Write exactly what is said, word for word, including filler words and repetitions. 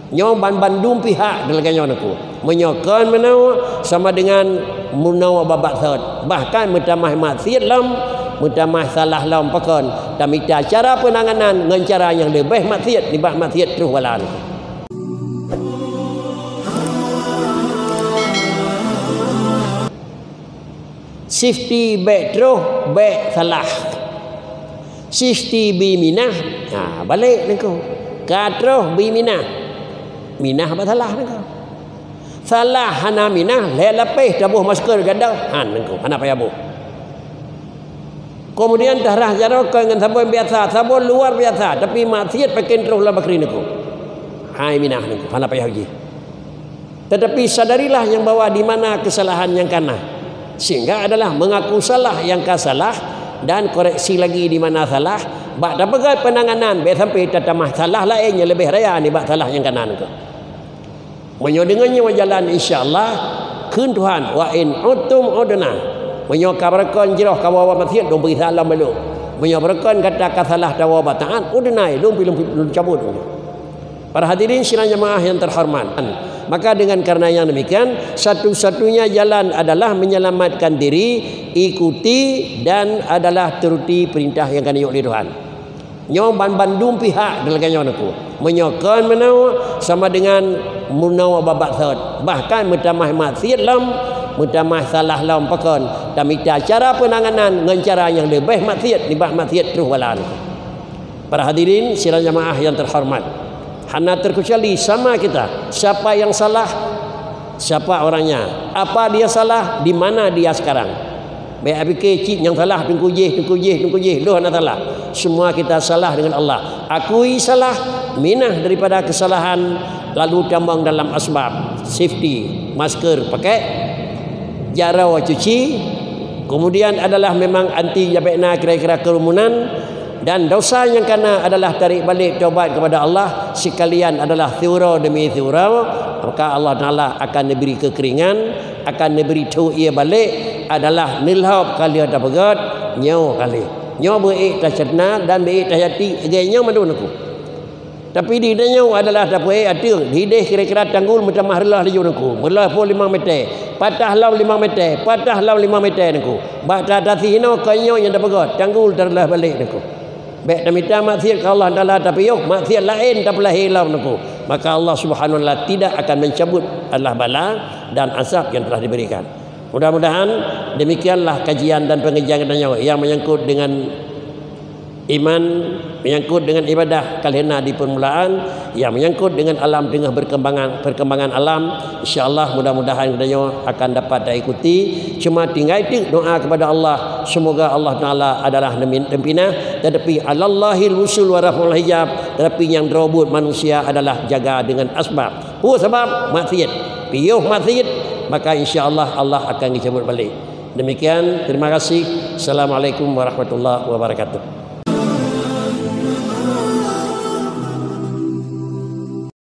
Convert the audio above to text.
Nyoe ban bandum pihak lagée nyoe Teungku. Meunyoe kon meunoe sama dengan meunoe babak thot. Bahkan meutamah maksiet lom, meutamah salah lom pakon. Tamita cara peunanganan ngon cara nyang leubeh maksiet nibak maksiet troh bala Teungku. Safety bèk troh, bèk salah. Safety bi minah, ha, balek Teungku. Ka troh bi minah. Minah bak salah Teungku. Salah hana minah, lhèe lapéh taboh masker gata, han Teungku, hana payah boh. Kemudian tarah jaroe kon ngon sabon biasa, sabon luar biasa, tapi maksiet pakon troh lam bakri Teungku. Hai minah Teungku, hana payah uji. Tetapi sadarilah nyang bahwa di mana kesalahan nyang kana. Sehingga adalah mengaku salah nyang ka salah dan koreksi lagi di mana salah, bak tapeugöt peunanganan, bèk sampai tatamah salah laén nyang leubeh raya nibak salah nyang kana Teungku. Meunyoe deungon nyoe jalan, insya Allah, kheun Tuhan, "Wa in udtum udna." Meunyoe ka beureukan jroh ka bawa maksiet, lôn peugisa lom balu. Meunyoe beureukan gata ka salah tawoe bak taat, udna, lôn pi lôn, lôn cabot. Para hadirin sidang jamaah yang terhormat, maka dengan karena yang demikian, satu-satunya jalan adalah menyelamatkan diri, ikuti dan adalah turuti perintah yang ka neuyue lé Tuhan. Nyoe ban bandum pihak lagée nyoe Teungku. Meunyoe kon meunoe sama dengan meunoe babak thot. Bahkan meutamah maksiet lom, meutamah salah lom pakon. Tamita cara peunanganan ngon cara nyang leubeh maksiet nibak maksiet troh bala Teungku. Para hadirin sidang jamaah yang terhormat, hana terkecuali sama kita, siapa yang salah, siapa orangnya, apa dia salah, di mana dia sekarang. Bèk pike cit nyang salah, Teungku jih, Teungku jih, Teungku jih, lôn hana salah. Semua kita salah dengan Allah. Akui salah, minah daripada kesalahan, lalu tamong dalam asbab safety, masker pakai, jaroe cuci, kemudian adalah memang anti jabekna kira-kira kerumunan, dan dosa nyang kana adalah tarék balek taubat kepada Allah, sekalian adalah siuroe demi siuroe, maka Allah Taala akan neubri keukeringan, akan neubri thô ié balek, adalah neulhôb ka lheueh tapeugöt, nyoe ka lheueh. Nyoe beuék taceurna dan beuék tahayati, lagée nyoe mandum Teungku. Tapi di tanyoe adalah tapeuék ateueng, hideh kira-kira tanggul meutamah reuloh laju Teungku. Meureuloh phon limong meter, patah lom limong meter, patah lom limong meter Teungku. Bak tatasih inoe kon nyoe nyang tapeugöt, tanggul tareuloh balek Teungku. Bèk tamita maksiet keu Allah Taala tapiôh, maksiet laén tapeulahé lom Teungku. Maka Allah Subhanahu wa Taala tidak akan mencabut adalah bala dan azab yang telah diberikan. Mudah-mudahan demikianlah kajian dan pengajian geutanyoe yang menyangkut dengan iman, menyangkut dengan ibadah ka lheueh na di permulaan, yang menyangkut dengan alam teungoh berkembangan, perkembangan alam. Insya Allah mudah-mudahan geutanyoe akan dapat taikuti. Cuma tinggai teuk doa kepada Allah, semoga Allah Taala adalah neumin-, neupiôh, tetapi alallahil wusul wa raf'ul hijab, tetapi nyang droe buet manusia adalah jaga dengan asbab. Peue sabab? Maksiet. Piôh maksiet, maka insya Allah, Allah akan geucabut balek. Demikian, terima kasih. Assalamualaikum warahmatullahi wabarakatuh.